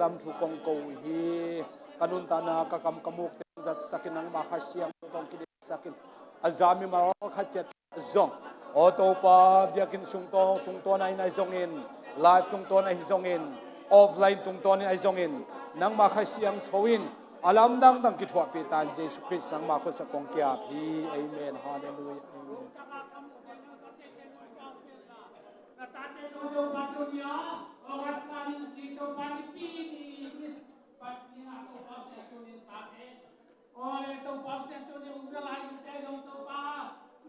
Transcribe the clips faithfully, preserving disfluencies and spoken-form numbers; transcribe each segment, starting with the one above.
lam thu kong ko uh hi. Ka nuntakna, ka kam ka mukte zatsakin, nangmah Kha Siangtho tawh kidiksakin, a za mimal khat ciat zong, aw Topa, biakinn sung tawh, tungtawn ah in ahi zongin, live tungtawn ahi zongin, offline tungtawn in ahi zongin, nangmah Kha Siangtho in a lamdang dang kithuahpih ta in, Jesu Khrist nangmah khutsa kong ki-ap hi. Amen. Halleluiah. Amen. Aw le Topa Pasian, tuni upna laigil te zong Topa,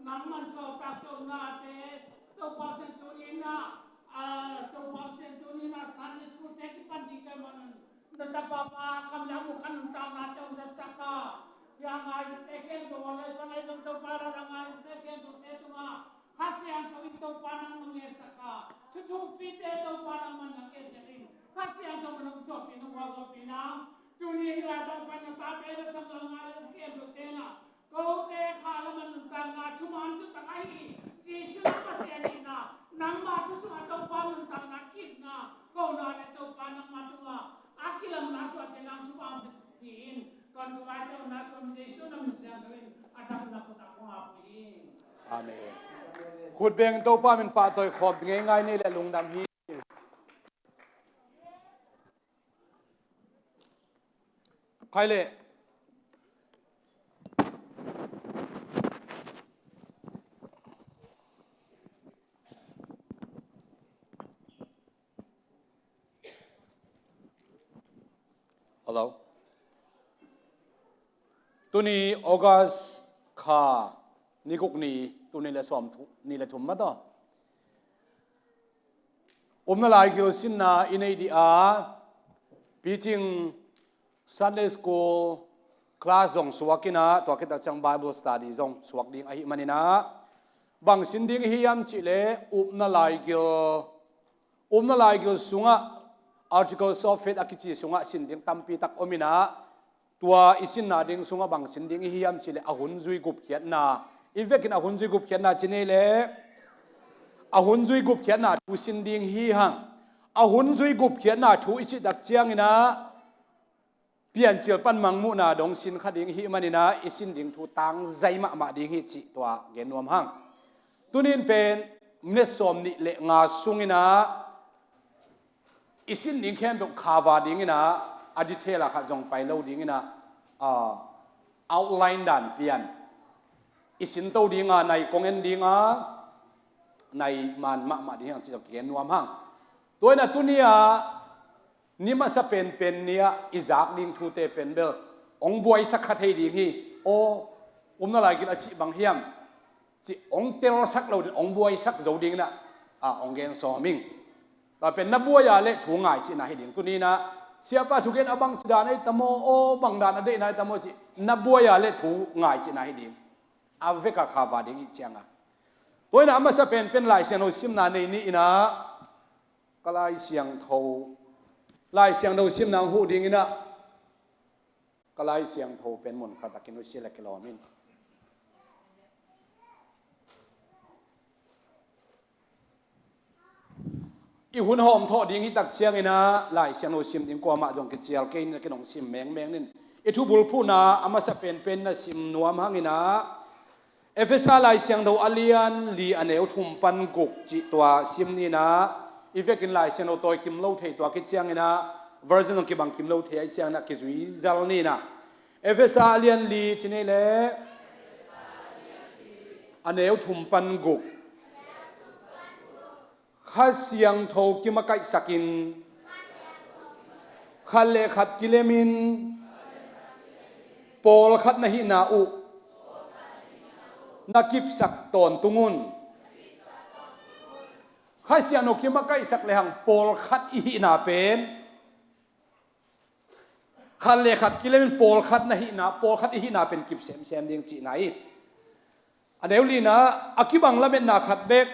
nangman sawltak tawh nate, Topa Pasian, tuni na, a, Topa Pasian, tuni na Sunday school te kipan ding kei manin, na tapa pa kam lam uh khan nuntakna te hong zatsak a, hia ngaizate khempeuh, a lai pan ahi zong Topa, la la ngaizate khempeuh te tungah Kha Siangtho in Topa nang na ngetsak a, thuthu pite Topa nangman na nget ciat in, Kha Siangtho man hong thuahpih, hong hualzawhpih nang. Tuni hih lai Topa na tate le thamlo ngai le khempeuh te na, kote kha lam a nuntakna thuman thutak ahi Jesu na Pasian hihna, nangma thu sungah Topa nuntakna kipna, kona le Topa nangma tungah a kilamna suahte nang thupha hong pia sak dingin, kan tungaite hong na kom Jesu na min siangtho in a damna kotah kong ap hi. Amen. Khut beng Topa min pahtawi khawm ngeingai ni le lungdam hi. Khai le. Hello. Tuni August kha ni guk ni, tuni le sawm thu, ni le thum mah tawh. Upna laigil sinna i nei dih a, picing Sunday school class zong suak in ah, tua khit tak ciang Bible study zong suak ding ahih manin ah, bang sin ding i hi hiam cih leh upna laigil, upna laigil sungah Articles of Faith a kici sungah sin ding tampi tak om in ah, tua i sinna ding sungah bang sin ding i hi hiam cih leh a hun zui gupkhiatna, i vekin a hun zui gupkhiatna ci ni leh, a hun zui gupkhiatna thu sin ding hi hang. A hun zui gupkhiatna thu i cih tak ciangin ah, Piancil pan Mangmuhna dong sin kha ding i hih manin ah, i sin ding thu tangzai mahmah ding hi cih tua gen nuam hang. Tuni in pen minute sawm nih le nga sungin ah, i sin ding khempeuh cover dingin ah, a detail a khat zong pai lo dingin ah, ah, outline dan pian. I sin to ding a, nai kong en ding a, nai man mahmah ding hang cih zong kigen nuam hang. Tua in ah tuni a, ni masa penpen ni-ah i zak ding thute pen bel hong buaisak kha thei ding hi. Aw, upna laigil a cih bang hiam cih hong telsak lo ding, hong buaisak zo dingin ah, ah, hong gen sawm ing. Tua pen na buai a leh thu ngai cihna hi ding. Tuni in ah, siapa thugen a bang ci dan ahi tam aw, aw, bang dan a deihna ahi tam aw cih, na buai a leh thu ngai cihna hi ding. A vek a cover ding i cih ciang a. Tua in ah a masa penpen Lai Siangtho simna nei ni in ah, ka Lai Siangtho, Lai Siangtho simna hong huh dingin ah, ka Lai Siangtho pen mun khat ah kinusia le kilawm in. I hun hawm thawh ding hi tak ciangin ah, Lai Siangtho sim ding kuamah zong kicial kei in ah, ken hong sim mengmeng ning. I thubulphuhna a masa penpen na sim nuam hangin ah, Efesa Lai Siangtho a lian li a neu thum pan guk cih tua sim ni in ah, i vekin Lai Siangtho tawi kim lo thei tua khit ciangin ah, version zong kibang kim lo thei ahih ciangin ah kizui zal ni in ah. Efesa a lian li ci ni leh, a neu thum pan guk. Kha Siangtho kimakaihsakin, khat le khat kilemin, pawlkhat na hihna uh na kipsak tawntung un. Kha Siangtho kimakaihsak lehang pawlkhat i hihna pen, khat le khat kilemin pawlkhat na hihna, pawlkhat i hihna pen kip semsem ding cihna hi. A neu lina, a kibang lametna khat bek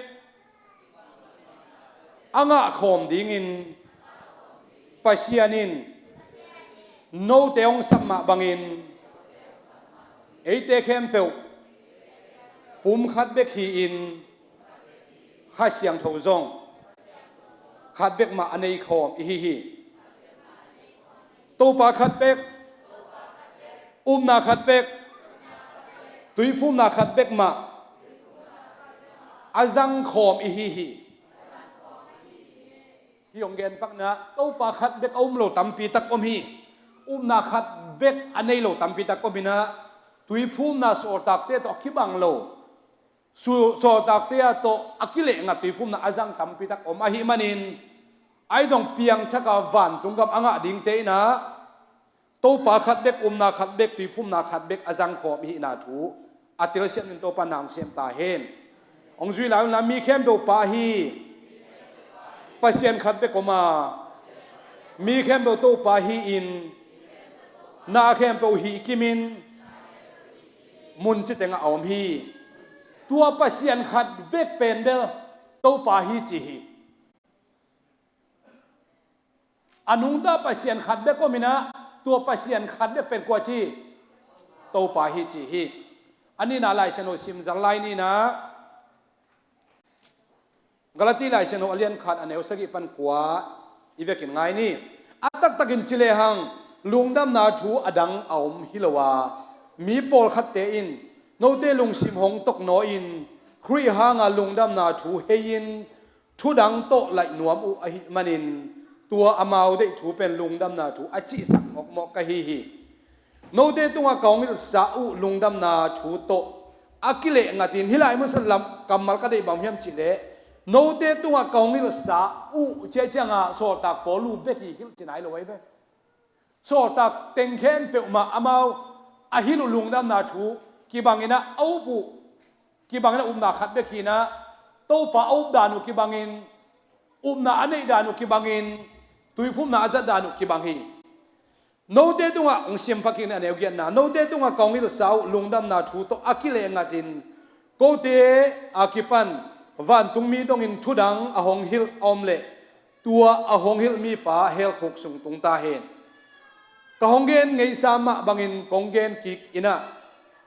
a ngah khawm dingin Pasian in note hong sap mah bangin eite khempeuh pumkhat bek hi-in Kha Siangtho zong khat bek mah a nei khawm i hi hi. Topa khat bek, upna khat bek, tuiphumna khat bek mah a zangkhawm i hi hi. Hih hong genpakna Topa khat bek a um lo tampi tak om hi. Upna khat bek a nei lo tampi tak om inah, tuiphumna sawltakte tawh a kibang lo, su- sawltakte ah tawh a kilehngat tuiphumna a zang tampi tak om ahih manin, ahi zong piangthaka vantung gam a ngah dingte inah Topa khat bek, upna khat bek, tuiphumna khat bek a zangkhawm i hihna thu a telsiam in Topa na hong sem ta hen. Hong zui lai unla, mi khempeuh pa hi, Pasian khat bek om a, mi khempeuh Topa hi-in, na khempeuh hih kimin mun ci tengah a om hi. Tua Pasian khat bek pen bel Topa hi ci hi. A nungta Pasian khat bek om inah, tua Pasian khat bek pen kua ci? Topa hi ci hi. A nihna Lai Siangtho sim zang lai ni inah, Galati Lai Siangtho a lian khat a neu sagih pan kua i vekin ngai ni. A taktakin ci lehang lungdamna thu a dang a om hi lo a, mi pawlkhatte in note lungsim hong toknaw-in Khrih hanga lungdamna thu hei-in thudang tawh laih nuam uh ahih manin, tua amau deih thu pen lungdamna thu a cihsak mawkmawk ka hi hi. Note tungah ka hong hilhsa uh lungdamna thu tawh a kilehngatin, hih lai mun san lam kammal ka deih bang hiam cihleh, note tungah ka hong hilhsa uh ciah ciangah sawltak Paul uh bek hi hilh ci nai lo ahi ve. Sawltak teng khempeuh mah amau a hilh uh lungdamna thu kibang inah a up uh, kibang inah upna khat bek hi inah, Topa a updan uh kibangin, upna a neihdan uh kibangin, tuiphumna a zatdan uh kibang hi. Note tungah, hong sim pha kik ni, a neu giatna, note tungah ka hong hilhsa uh lungdamna thu tawh a kilehngatin, kote a kipan vantungmi dongin thudang a hong hilh a om leh, tua a hong hilh mipa hell khuk sung tung ta hen. Ka hong gen ngeisa mah bangin kong gen kik inah,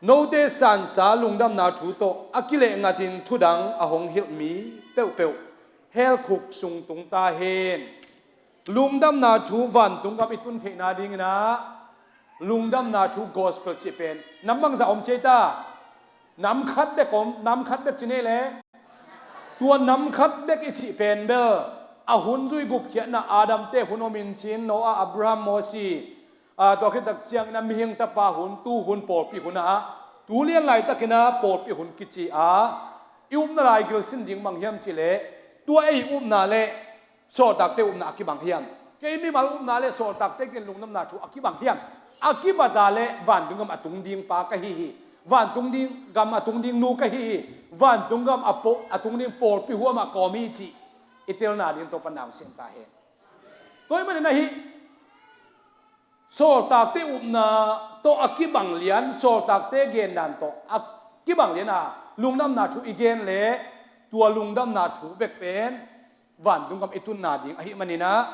note sansa lungdamna thu tawh a kilehngatin thudang a hong hilh mi peuhpeuh hell khuk sung tung ta hen. Lungdamna thu vantung gam i tun theihna ding inah, lungdamna thu gospel cih pen nam bangzah om ci ei ta? Nam khat bek om, nam khat bek ci ni leh, tua nam khat bek i cih pen bel, a hun zui gupkhiatna Adam te hun om in cin, Noah, Abraham, Mosi, a, tua khit tak ciangin a mihing tapa hun, tu hun, pawlpi hun ah, tu lian laitakin a pawlpi hun kici a, i upna lai gil sin ding bang hiam cihleh, tua ei upna le sawltakte upna a kibang hiam? Kei mimal upna le sawltakte gil lungdamna thu a kibang hiam? A kibat a le vantung gam a tung ding pa ka hi hi. Vantung ding gam a tung ding nu ka hi hi. Vantung gam a po- a tung ding pawlpi huam ah ka om hi cih i telna ding Topa na hong sem ta hen. Tua ahih manin ahi, sawltakte upna tawh a kibang lian, sawltakte gendan tawh a kibang lian a lungdamna thu i gen leh, tua lungdamna thu bek pen vantung gam i tunna ding ahih manin ah,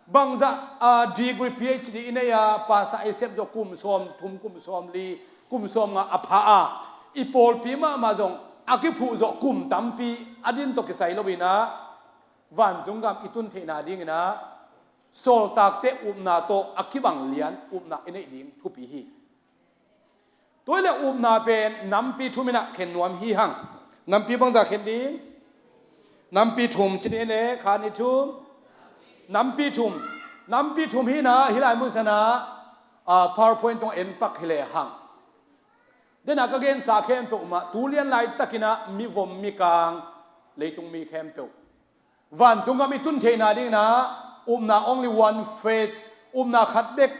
bangzah, a, degree P H D i nei a, pastor i sep zawh kum sawm thum, kum sawm li, kum sawm nga a pha a, i pawlpi mahmah zong a kiphuh zawh kum tampi a din tawh kisai lo inah, vantung gam i tun theihna ding inah, sawltakte upna tawh a kibang lian upna i neih ding thupi hi. Tua hi leh upna pen nampi thum inah khen nuam hi hang. Nampi bangzah khen ding? Nampi thum ci ni leh, khat, nih, thum. Nampi thum. Nampi thum hi inah, hih lai mun san ah, a, PowerPoint tungah en pak hi lehang. Dena ka gensa khempeuh mah, tu lian laitakin ah mivom mikang, leitung mi khempeuh vantung gam i tun theihna ding inah, upna only one faith, upna khat bek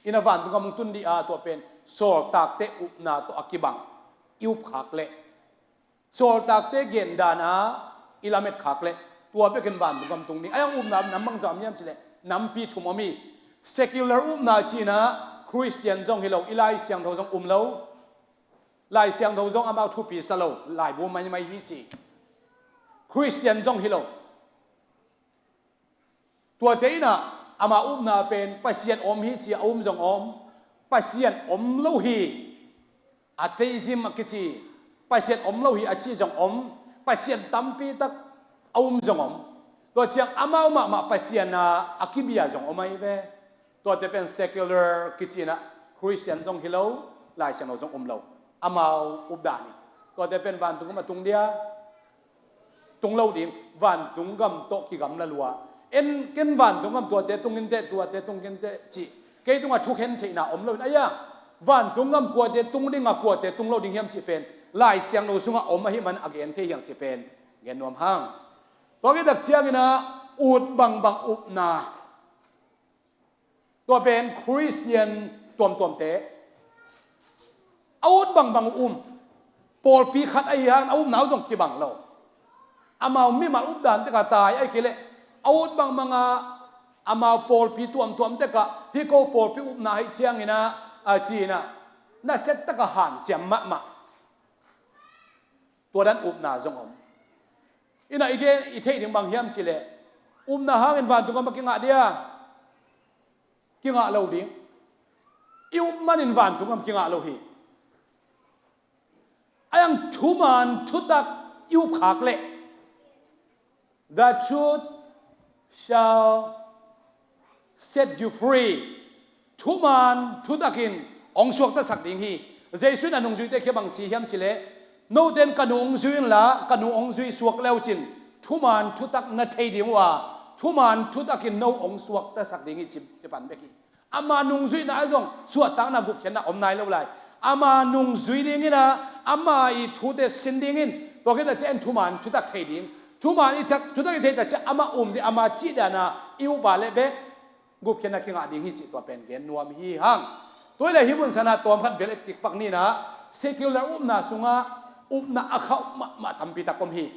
inah vantung gam hong tun dih a, tua pen sawltakte upna tawh a kibang i up khak leh, sawltakte gendan a i lamet khak leh, tua bekin vantung gam tung ding. Ahi hang upna nam bangzah om hiam cihleh, nampi thum om hi. Secular upna ci inah, Khristian zong hi lo, i Lai Siangtho zong um lo, Lai Siangtho zong amau thupi sa lo, laibu maimai hi ci. Khristian zong hi lo. Tuate inah ama upna pen Pasian om hi ci a um zong om, Pasian om lo hi, atheism a kici, Pasian om lo hi a ci zong om, Pasian tampi tak a um zong om. Tua ciang amau mahmah Pasian a a kibia zong om ahi ve. Tuate pen secular kici inah, Christian zong hi lo, Lai Siangtho zong um lo. Amau updan hi. Tuate pen vantung gam a tung dia, tung lo ding, vantung gam tawh kigamla lua. En ken vantung gam tuate tung inteh, tuate tung inteh cih kei tungah thukhen theihna om lo in, aia, vantung gam kuate tung ding a, kuate tung lo ding hiam cih pen Lai Siangtho sungah om ahih man a gen thei hiang cih pen gen nuam hang. Tua khit tak cianginah ut bangbang upna, tua pen Christian tuamtuamte a ut bangbang uh um. Pawlpi khat ahi hangin a upna uh zong kibang lo. Amau mimal updan tekah tai ahi kei leh, a ut bangbanga amau pawlpi tuamtuam tekah hih ko pawlpi upna hi cianginah, a ci-inah, nasia takah hanciam mahmah. Tua dan upna zong om. Inah i gen i theih ding bang hiam cih leh, upna hangin vantung gam a kingah dia? Kingah lo ding. I up manin vantung gam kingah lo hi. A iang thuman thutak i up khak leh, "The truth shall set you free." Thuman thutakin hong suaktasak ding hi. Jesu in a nungzuite kiang bang ci hiam cih leh, "Note in ka nu hong zui inla, ka nu hong zui suak le uh cin, thuman thutak na thei ding uh a, thuman thutakin no hong suaktasak ding hi," ci, ci pan bek hi. Ama nungzuihna ah zong suahtakna, gupkhiatna om nai lo lai. Ama nungzui dinginah, ama i thute sin dingin, tua khit tak ciang thuman thutak thei ding. Thuman i thak, thutak i theih tak ciang amah um ding, ama cih dana i up a leh bek gupkhiatna kingah ding hi cih tua pen gen nuam hi hang. Tua hi leh hih mun sanah tawm khat bel i kikpak ni inah, secular upna sungah upna a khauh mahmah tampi tak om hi.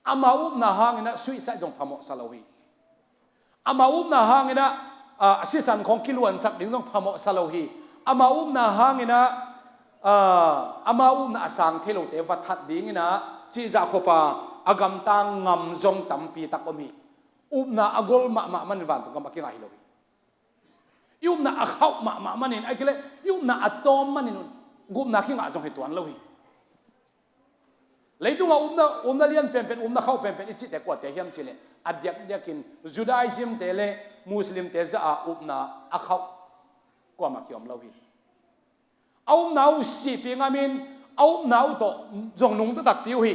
Amau upna hanginah suicide zong phamawh sa lo hi. Amau upna hanginah, ah, sisan khawng kiluansak ding zong phamawh sa lo hi. Amau upna hanginah, ah, amau upna a sang thei lote va that dinginah cihzah khop a a gamta ngam zong tampi tak om hi. Upna a gol mahmah manin vantung gam a kingah hi lo hi. I upna a khauh mahmah manin, ahih kei leh i upna a tawm manin gupna kingah zong hi tuan lo hi. Leitungah upna, upna lian penpen, upna khauh penpen i cihte kuate hiam cih leh, a diakdiakin Judaism te le Muslim te zah a upna a khauh kuamah kiom lo hi. A upna uh sihpih ngamin, a upna uh tawh zong nungta takpi uh hi.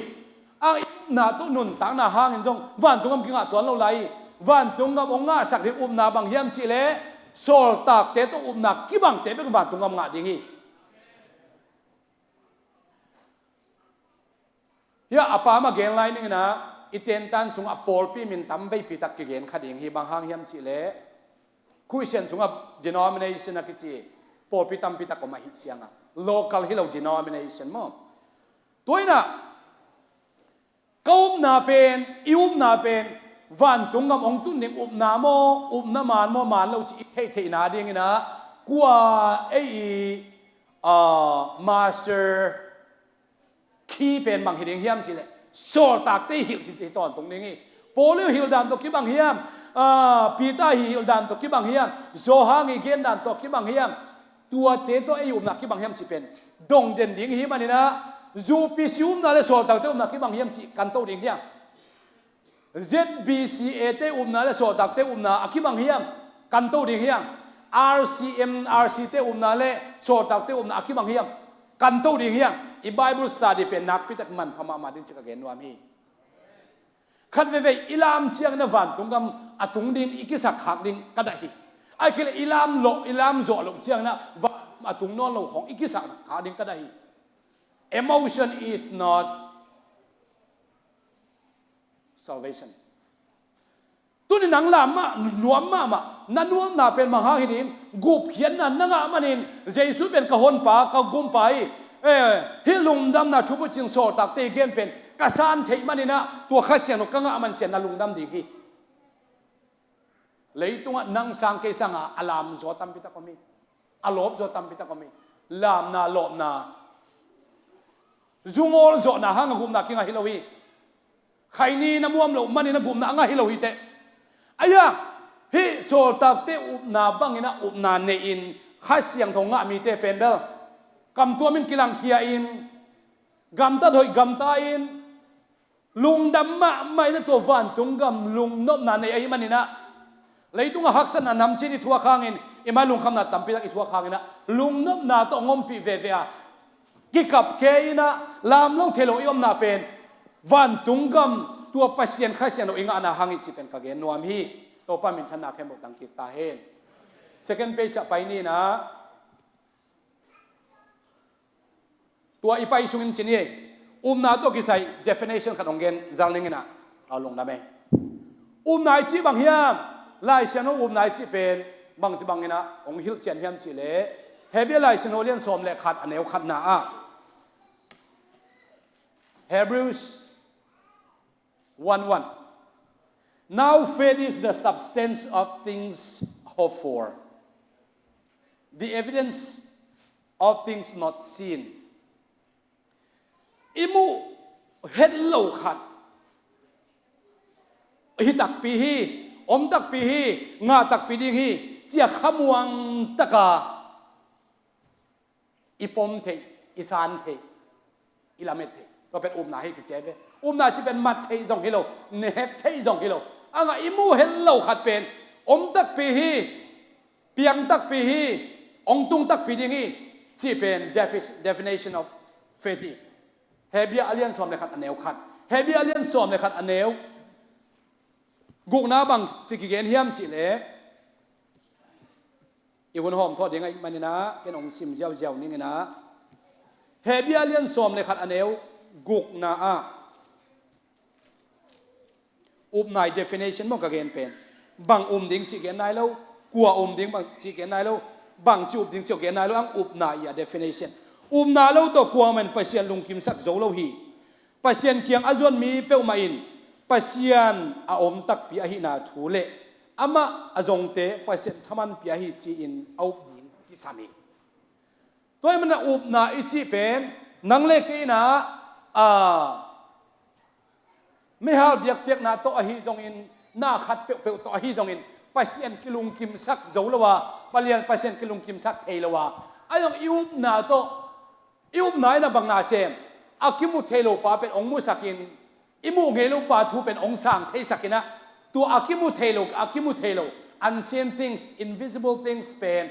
A upna tawh nuntakna hangin zong vantung gam kingah tuan lo lai hi. Vantung gam hong ngahsak ding upna bang hiam cih leh, sawltakte tawh upna kibangte bek vantung gam ngah ding hi. Hiah a pa mah gen lai ninginah, i tentan sungah pawlpi min tam veipi tak kigen kha ding hi. Bang hang hiam cih leh, Christian sungah denomination a kici pawlpi tampi tak om ahih ciangah, local hi lo denomination maw. Tua inah ka upna pen, i upna pen vantung gam hong tun ding upna maw, upna man maw, man lo cih i theihtheihna dinginah, kua ei i, ah, master key pen bang hi ding hiam cih leh, sawltakte i hilh hi, hi tawntung ding hi. Paul i hilh dan tawh kibang hiam? Ah, Peter i hilh dan tawh kibang hiam? Johan i gen dan tawh kibang hiam? Tuate tawh ei upna kibang hiam cih pen dong den ding hi maninah, U P C upna le sawltakte upna kibang hiam cih kanto ding hiam? Z B C A te upna le sawltakte upna a kibang hiam? Kanto ding hiam? R C M, R C te upna le sawltakte upna a kibang hiam? Kanto ding hiam? I Bible study pen nakpi tak manpha mahmah ding cih ka gen nuam hi. Khat veivei i lam ciangin a vantung gam a tung ding i kisak khak ding ka dah hi. Ahih kei leh i lam loh, i lam zawh loh ciangin a vantung gam a tung nawn lo khawng i kisak khak ding ka dah hi. Emotion is not salvation. Tuni nang lam mah, nuam mahmah, na nuamna pen bang hang hi ding, gupkhiatna na ngah manin, Jesu pen ka honpa, ka gumpa hi, eh, hih lungdamna thubucing sawltakte i gen pen ka san theih maninah, tua Kha Siangtho ka ngah man ciang na lungdam ding hi. Leitungah nang sang kei sanga a lamzaw tampi tak om hi. A lawpzaw tampi tak om hi. Lamna, lawpna, zungawl zawhna hanga gupna kingah hi lo hi. Khaini na muam loh manin a gupna a ngah hi lo hi teh. Aia, hih sawltakte upna bangin a upna nei-in Kha Siangtho ngah mite pen bel kamtuamin kilangkhia-in, gamtat hoih gamta-in, lungdam mahmah in a tua vantung gam lungnopna nei ahih maninah, Leitungah haksatna namcin i thuak hangin, i mai lungkhamna tampi tak i thuak hangin ah, lungnopna tawh hong ompih veve a, kikap kei in ah, lam lo thei lo i omna pen vantung gam, tua Pasian Kha Siangtho i ngahna hang hi cih pen ka gen nuam hi. Topa minthanna khempeuh tang kik ta hen. Second page ah pai ni in ah, tua i pai sungin ci ni ei. Upna tawh kisai definition khat hong gen zal ning in ah, a lungdam ei. Upna i cih bang hiam? Lai Siangtho upna i cih pen bangci bangin ah hong hilhcian hiam cih leh, Hebrew Lai Siangtho lian sawm le khat, a neu khatna ah, Hebrews one one. Now faith is the substance of things hoped for, the evidence of things not seen. I muh het lo khat hi takpi hi, om takpi hi, ngah takpi ding hi, ci-a khamuang taka i pom theih, i san theih, i lamet theih. Tua pen upna hi kici ve. Upna cih pen mat theih zong hi lo, nehep theih zong hi lo. A ngah i muh het lo khat pen om takpi hi, piang takpi hi, hong tung takpi ding hi, cih pen defi-, definition of faith hi. Hebrew a lian sawm le khat, a neu khat. Hebrew a lian sawm le khat, a neu gukna bangci kigen hiam cih leh, i hun hawm thawh ding ahih manin ah, ken hong sim ziauziau ning in ah, Hebrew a lian sawm le khat, a neu gukna ah upna i definition maw ka gen pen. Bang um ding cih gen nai lo, kua um ding bang cih gen nai lo, bangci up ding cih gen nai lo, ang upna i a definition. Upna lo tawh kuamah in Pasian lungkimsak zo lo hi. Pasian kiang a zuan mi peuhmah in Pasian a om takpi ahihna thu le amah a zongte Pasian thamanpi ahi ci-in a up ding kisam hi. Tua ahih manin ah upna i cih pen nang le kei in ah, a, meihal biakpiakna tawh ahi zongin, na khat peuhpeuh tawh ahi zongin, Pasian kilungkimsak zo lo a, Palian Pasian kilungkimsak thei lo a, a zong i upna tawh, i upna in ah bang na sem, a kimu thei lo pa pen hong musakin, i muh ngei lo pa thu pen hong sang theisakin ah, tua a kimu thei lo, a kimu thei lo, unseen things, invisible things pen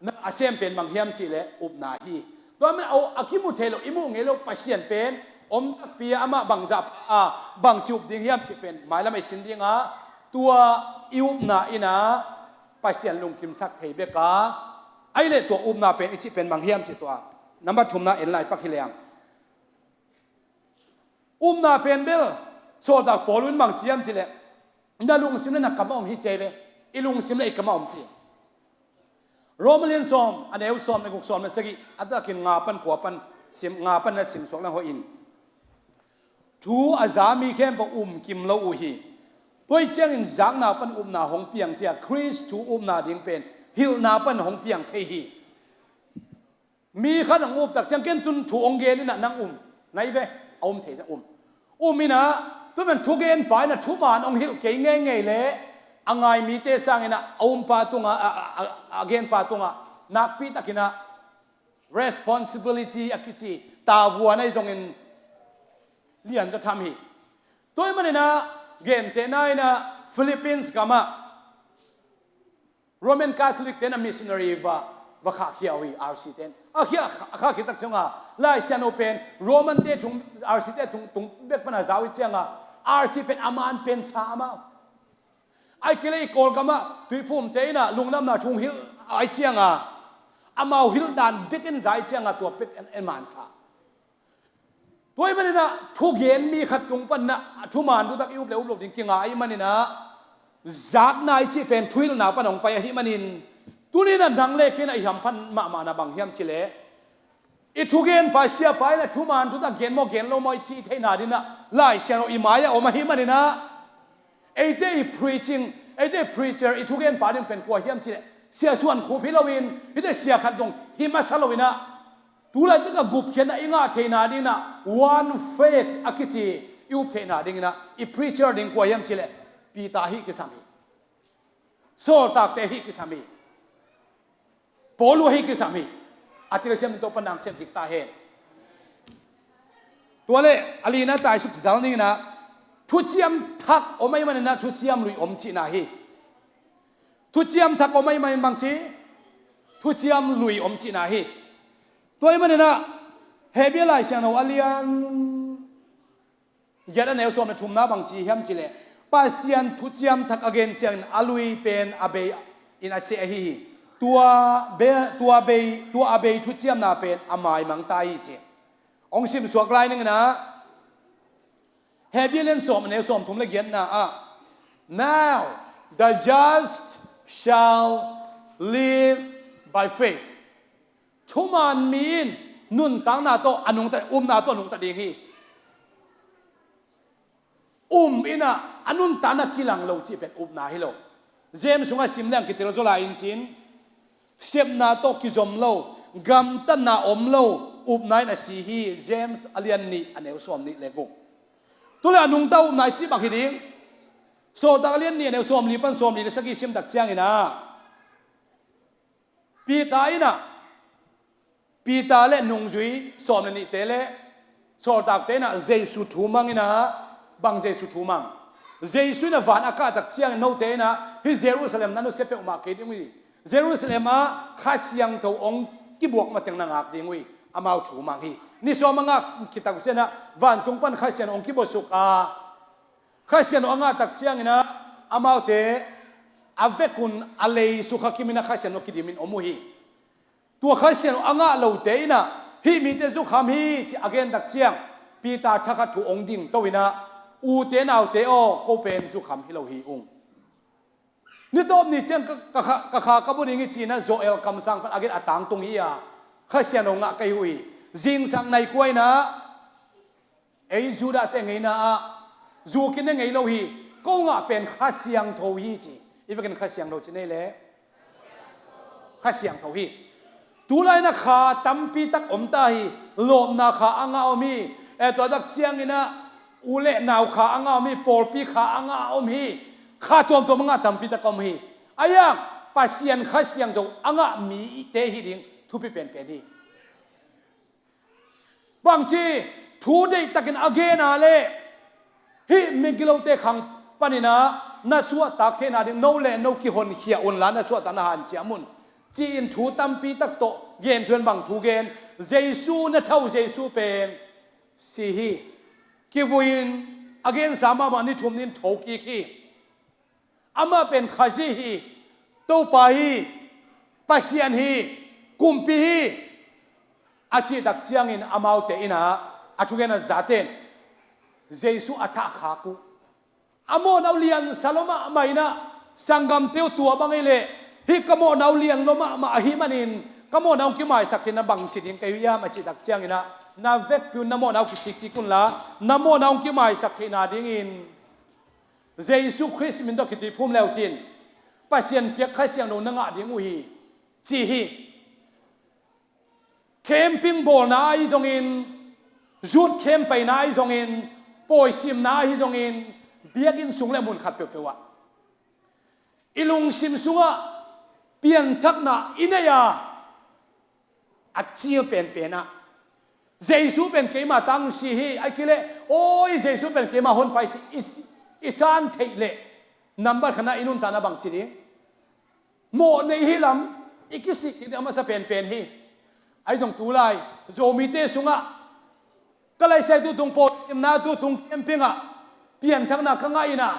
na a sem pen bang hiam cih leh upna hi. Tua manin a, a kimu thei lo, i muh ngei lo Pasian pen om takpi a, amah bangzah a, bangci up ding hiam cih pen mailam i sin ding a, tua i upna in ah Pasian lungkimsak thei bek a, ahih leh tua upna pen i cih pen bang hiam cih tua number thumna en lai pak hi leng. Upna pen bel, sawltak Paul in bang ci hiam cih leh, na lungsim le na kam a om hi ci ve. I lungsim le i kam a om ci. Roma lian sawm, a neu sawm le guk, sawm le sagih, a takin nga pan kua pan sim, nga pan na sim suak lang hoih in. Thu a za mi khempeuh um kim lo uh hi. Tua ahih ciangin zakna pan upna hong piang thei a, Khrist thu upna ding pen hilhna pan hong piang thei hi. Mi khat hong up tak ciang ken tun thu hong gen in ah nang um, nai ve, a um thei na um. Um in ah, tu pen thugenpa in ah thuman hong hilh kei ngeingei leh, a ngai mite sangin ah a umpa tungah, a, a, a, a genpa tungah nakpi takin ah responsibility a kici, tavuan ahi zongin lian ka tham hi. Tua ahih manin ah, gentehna in ah Philippines gamah Roman Catholic te in ah missionary va, va khahkhia uh hi, R C te in. A khia, a khahkhia tak ciangin, Lai Siangtho pen Roman te tung, R C te tung, tung bek pan a za uh hi ciangin, R C pen a man pen sa amau. Ahih kei leh i Kawlgam ah Tuiphum te in ah lungdamna thu hong hilh ahih ciangin, amau hilh dan bek in za ahih ciangin tua bek in, in man sa. Tua ahih manin ah thugen mi khat tung pan ah thuman thutak i up le up lo ding kinga ahih manin ah, zakna i cih pen thuhilhna pan hong pai ahih manin, tuni in ah nang le kei in ah i hamphat mahmahna bang hiam cih leh, i thugenpa siapa in ah thuman thutak gen maw gen lo maw i cih theihna ding in ah Lai Siangtho i mai-ah om ahih manin ah, eite i preaching, eite i preacher, i thugenpa ding pen kua hiam cih leh, Sia Suan Khup hi loin, hihte sia khat zong hi masa lo in ah, tu laitak a gupkhiatna i ngah theihna ding in ah one faith a kici i up theihna ding in ah, i preacher ding kua hiam cih leh, Peter hi kisam hi. Sawltakte hi kisam hi. Paul uh ahi kisam hi. A telsiam Topa in hong sem dik ta hen. Tua leh a lina tai suk zal ning in ah, thuciam thak om ahih manin ah thuciam lui om cihna hi. Thuciam thak om ahih manin bangci, thuciam lui om cihna hi. Tua ahih maninah Hebrew Lai Siangtho a lian giat a neu sawm le thumna bangci hiam cihleh, Pasian thuciam thak a gen ciangin a lui pen a bei in a seh ahi hi. Tua be, tua bei, tua a bei thuciamna pen a maimang ta hi ci. Hong simsuak lai ninginah Hebrew lian sawm a neu sawm thum le giatna ah, "Now the just shall live by faith." Thuman mi in nuntakna tawh a nungta, upna tawh a nungta ding hi. Um inah a nuntakna kilang lo cih pen upna hi lo. James sungah sim leng kitel zaw lai in cin, sepna tawh kizom lo, gamtatna om lo upna in a si hi. James a lian nih a neu sawm nih le guk. Tule a nungta upna i cih bang hi ding. Sawltak a lian nih a neu sawm li pan sawm li le sagih simtak cianginah Peter inah, Peter le nungzui sawm le nihte le sawltakte inah Jesu thu mang inah, bang Jesu thu mang? Jesu inah van a kahtak ciangin note inah hih Jerusalem na nusia peuhmah kei ding uh hi. Jerusalem ah Kha Siangtho hong kibuak mateng na ngak ding uh hi. Amau thu mang hi. Ni sawm a ngah khit tak uh cianah vantung pan Kha Siangtho hong kibuasuk a, Kha Siangtho a ngahtak cianginah amaute a vekun a lei sukha kiminah Kha Siangtho kidimin om uh hi. Tua Kha Siangtho a ngah lote inah hih mite zukham hi ci a gentak ciang Peter thakhat thu hong dingto inah, "Ute naute aw, ko pen zukham hi lo hi ung. Ni tawp ni ciang ka, ka, kha, ka kha ka bu ding hi," ci-inah Joel kamsang pan a gen a tangtung hi a, Kha Siangtho ngah ka hi uh hi. Zingsang nai kua inah ei Judahte ngeina ah zu kine ngei lo hi. Ko ngah pen Kha Siangtho hi ci. I vekin Kha Siangtho ci nei le Kha Siangtho hi. Tulainah kha tampi tak om ta hi. Lawpna kha a ngah om hi. E, tua tak cianginah u le nau kha a ngah om hi. Pawlpi kha a ngah om hi. Kha tuamtuam a ngah tampi tak om hi. Ahi hang Pasian Kha Siangtho a ngah mite hi ding thupi penpen hi. Bangci thu deihtakin a gena le hih migilote khang paninah na suahtak theihna ding, no le no kihonkhia unla na suahtak na hanciam un, ci-in thu tampi tak tawh gen thuin bang thu gen? Jesu na tho Jesu pen si hi. Kivui-in a gensa mahmah ni thum ni-in thokik hi. Amah pen Khazih hi, Topa hi, Pasian hi, Kumpi hi, a cihtak ciangin amaute inah a thugenna zaten Jesu a thahkhak uh. A mawhna uh liansa lua mahmah inah sanggamte uh tua bang ei leh, hih ka mawhna uh lian lua mahmah ahih manin ka mawhna uh hong kimaisak theihna bang ci ding ka hi uh hiam a cihtak cianginah, na vekpi un na mawhna uh kisikkik unla na mawhna uh hong kimaisak theihna dingin Jesu Khrist min tawh kituiphum leucin Pasian piak Kha Siangtho na ngah ding uh hi, ci hi. Camping bawlna ahi zongin, youth camp paina ahi zongin, pawisimna ahi zongin, biakinn sung le mun khat peuhpeuh ah i lungsim sungah pianthakna i neih a, a cil penpen ah, Jesu pen keima tang si hi, a kileh, oi, Jesu pen keima honpa hi ci i, i san theih leh, nambat khatna i nuntakna bang ci ding? Mawh nei hi lam i kisik kik ding a masa penpen hi. Ahi zong tulai Zomite sungah ka laisai tu tung pawimna tu tung camping ah pianthakna ka ngah inah,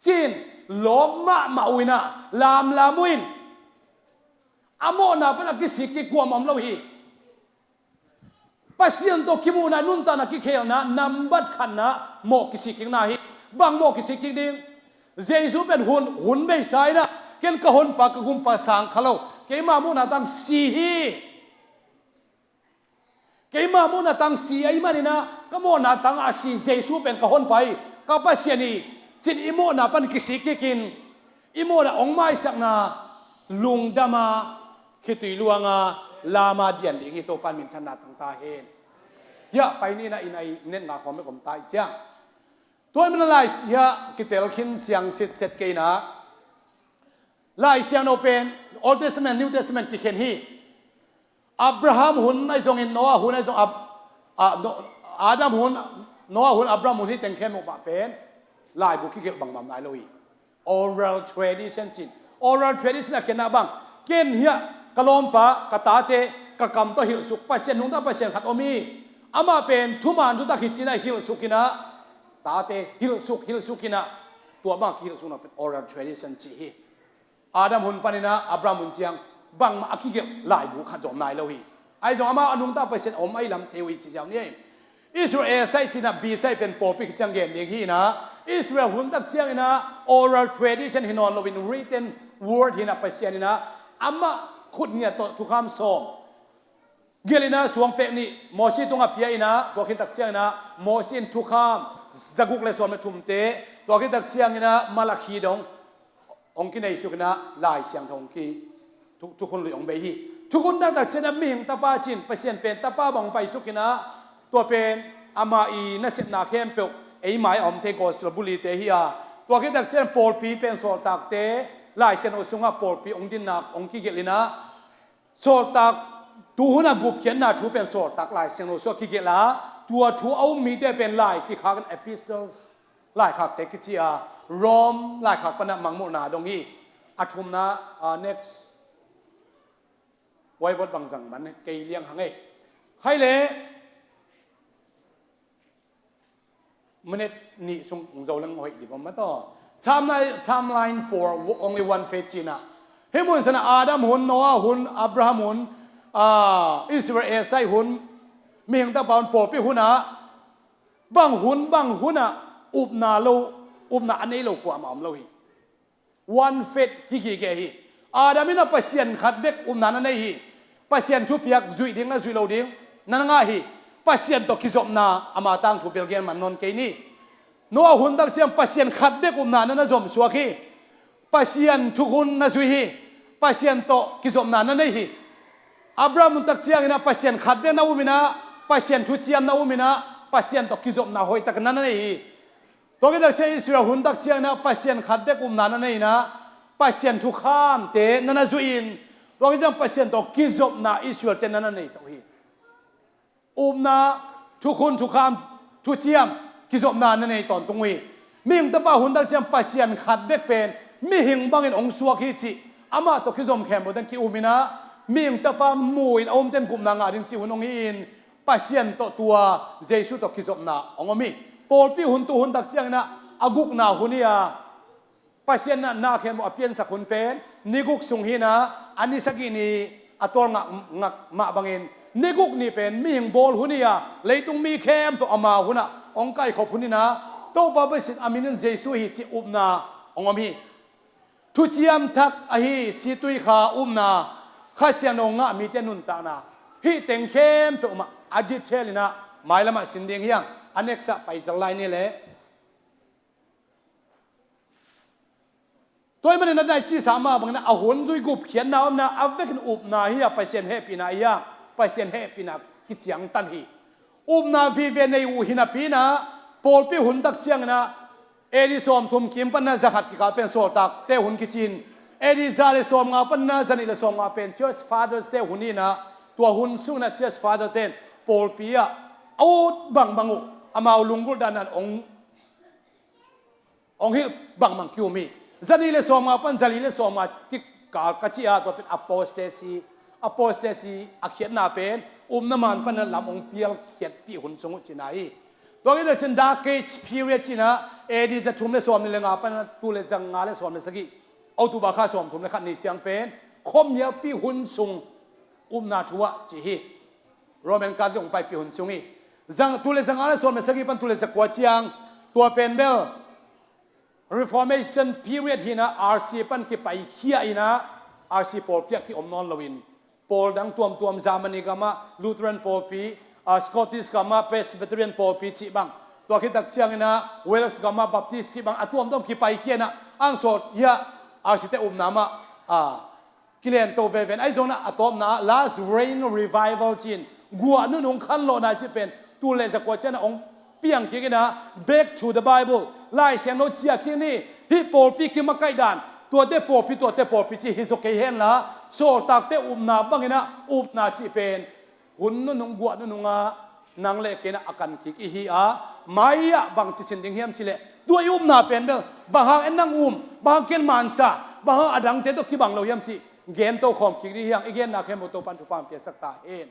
ci-in lawp mahmah uh inah lamlam uh in, a mawhna pan a kisik kik kuamah om lo hi. Pasian tawh kimuhna, nuntakna, kikhelna nambat khatna mawh kisik kikna hi. Bang mawh kisik kik ding? Jesu pen hun, hun beisa inah, ken ka honpa ka gumpa sang kha lo, keima mawhna tang si hi. Keima mawhna tang si ahih maninah ka mawhna tang a si Jesu pen ka honpa hi, ka Pasian hi, ci-in i mawhna pan kisik kikin, i mawhna hong maisakna lungdama, khitui luanga, lama dian ding hi. Topan minthanna tang ta hen. Hiah pai ni inah, inn ah i minute nga khawng bek om ta ih ciang, tua i minute lai hiah kitel khin siang sitset kei inah, Lai Siangtho pen Old Testament, New Testament kikhen hi. Abraham hun ahi zongin, Noah hun ahi zong, Ab-, a, No-, Adam hun, Noah hun, Abraham hun, hih teng khen uh mah pen laibu kigelh bangmah om nai lo hi. Oral tradition cin. Oral tradition a khenna bang, ken hiah ka lawmpa, ka tate, ka kam tawh hilhsuk, Pasian nungta Pasian khat om hi. Amah pen thuman thutak hi cinah hilhsuk inah, tate hilhsuk hilhsuk inah, tua bang a kihilhsukna pen oral tradition ci hi. Adam hun paninah Abraham hun ciang bangmah a kigelh laibu khat zong om nai lo hi. Ahi zong amah a nungta Pasian a om ahi lamte uh hi ci ziau ni. Israel saih cinah B saih pen pawlpi khit ciang gen ding hi inah, Israel hun tak cianginah oral tradition hi nawn loin written word hinah Pasian inah amah khut ngiat tawh thukham sawm gelh inah suang pek nih Mosi tungah pia inah, tua khit tak cianginah Mosi in thukham zaguk le sawm le thumte, tua khit tak cianginah Malakhi dong hong kineisuk inah Lai Siangtho hong ki, thu, thukhun lui hong bei hi. Thukhun taktak cianah mihing tapa cin, Pasian pen tapa bang hong paisuk inah, tua pen amah i nasepna khempeuh ei mai a om thei gospel bulite hi a, tua khit tak cian pawlpi pen sawltakte, Lai Siangtho sungah pawlpi hong dinnak hong kigelh inah, sawltak, tuhunah gupkhiatna thu pen sawltak Lai Siangtho sungah kigelh a, tua thu a um mite pen lai kikhak in epistles, laikhakte kici a, Rome laikhak panah mangmulhna dong hi. A thumna, ah, next whiteboard bang zang man kei liang hang ei. Khai le minute nih sung hong zo leng hoih dih bawm mataw. Timeline, timeline for only one faith cinah, hih mun sanah Adam hun, Noah hun, Abraham hun, ah, Israel saih hun, mihing tapa hun, pawlpi hunah, bang hun bang hunah upna lo, upna a nei lo kuamah om lo hi. One faith hi gige hi. Adam inah Pasian khat bek upna na nei hi. Pasian thupiak zuih ding na zuih lo ding na na ngah hi. Pasian tawh kizopna ama tangthu bel gen man nawn kei ni. Noah hun tak ciang Pasian khat bek upna na na zomsuak hi. Pasian thukhun na zuih hi. Pasian tawh kizopna na nei hi. Abraham hun tak cianginah Pasian khat bek na um inah, Pasian thuciam na um inah, Pasian tawh kizopna hoihtak na na nei hi. Tua khit tak ciang Israel hun tak cianginah Pasian khat bek upna na nei inah, Pasian thukhamte na na zuih in, tua khit ciang Pasian tawh kizopna Israelte na na nei to hi. Upna, thukhun, thukham, thuciam, kizopna na nei tawntung uh hi. Mihing tapa hun tak ciang Pasian khat bek pen mihing bangin hong suak hi cih, amah tawh kizom khempeuh ten ki-um inah, mihing tapa mu in a umten gupna ngah ding cih hun hong hi in, Pasian tawh tua Jesu tawh kizopna hong om hi. Pawlpi hun tu hun tak cianginah a gukna hun hi a, Pasian na, na khempeuh a piansak hun pen ni guk sung hinah, a ni sagih ni a tawl ngak, ngak mah bangin ni guk ni pen mihing bawl hun hi a, leitung mi khempeuh ama hunah hong kaikhop hun hinah, Topa Pasian a min in Jesu hi cih upna hong om hi. Thuciam thak ahi situikha upna, Kha Siangtho ngah mite nuntakna, hih teng khempeuh mah a detail inah mailamah sin ding hi hang. A next ah pai zal lai ni le. Tua ahih manin a nai cisa mah bangin a hun zui gupkhiatna omna a vekin upna hi a, Pasian hehpihna hi a, Pasian hehpihna kiciangtan hi. Upna vive nei uh hi napi inah, pawlpi hun tak cianginah A D sawmthum kim panna zakhat kikal pen sawltakte hun kicin, A D za le sawmnga panna zanih le sawmnga pen Church Fathers te hun hinah, tua hun sunginah Church Father ten pawlpi ah a ut bangbang uh, amau lunggulh dandan hong, hong hilh bangbang ki-um hi. Zanih le sawmnga pan zali le sawmnga kikal ka ci a, tua pen apostasy, apostasy a khiatna pen upna man panna lam hong pialkhiatpih hun sung uh cina hi. Tua khit tak cian Dark Age period cinah A D za thum le sawmnih le nga panna tul le za nga le sawm le sagih, October kha sawmthum le khat ni ciang pen khuamialpi hun sung upna thu ah ci hi. Roman Catholic hong paipih hun sung hi. Zang, tul le za nga le sawm le sagih pan tul le za kua ciang, tua pen bel Reformation period hinah R C pan kipaikhia inah, R C pawlpi ah ki-om nawn loin, pawl dang tuamtuam, Germany gamah Lutheran pawlpi, ah, Scottish gamah Presbyterian pawlpi cih bang, tua khit tak cianginah Wales gamah Baptist cih bang, a tuamtuam kipaikhia inah, ang sawt hiah R C te upna mah, ah, kilento veve in. Ahi zongin a tawpna ah Last Rain Revival ci-in, guah nunung khanlawhna cih pen tul le za kua cianah hong piang kik inah, Back to the Bible, Lai Siangtho ciah kik ni, hih pawlpi kimakaih dan, tuate pawlpi, tuate pawlpi ci hi zaw kei henla, sawltakte upna banginah upna cih pen hun nunung guah nunungah nang le kei inah a kan kik i hi a, mai-ah bangci sin ding hiam cih leh, Tua i upna pen bel bang hang en nang um, bang hang ken mansa, bang hang a dangte tawh kibang lo hiam cih gen to khawm kik dih hi hang. I genna khempeuh Topa'n thupha piaksak ta hen.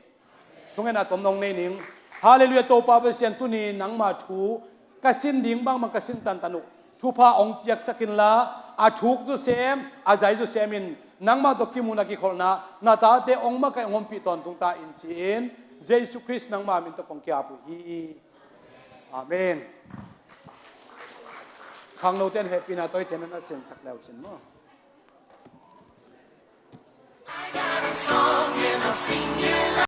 Thungen a tom nong nei ning. Halleluiah, Topa Pasian, tuni nangma thu ka sin ding bangbang ka sin tantan uh. Thupha hong piaksak inla, a thuk zawsem, a zai zawsem in nangma tawh kimuhna kikholhna, na tate hong makaih hong ompih tawntung ta in ci-in, Jesu Khrist nangma min tawh kong ki-ap uh hi. Amen. Khangnote in hehpihna tawh hihte na na sensak le uh cin maw.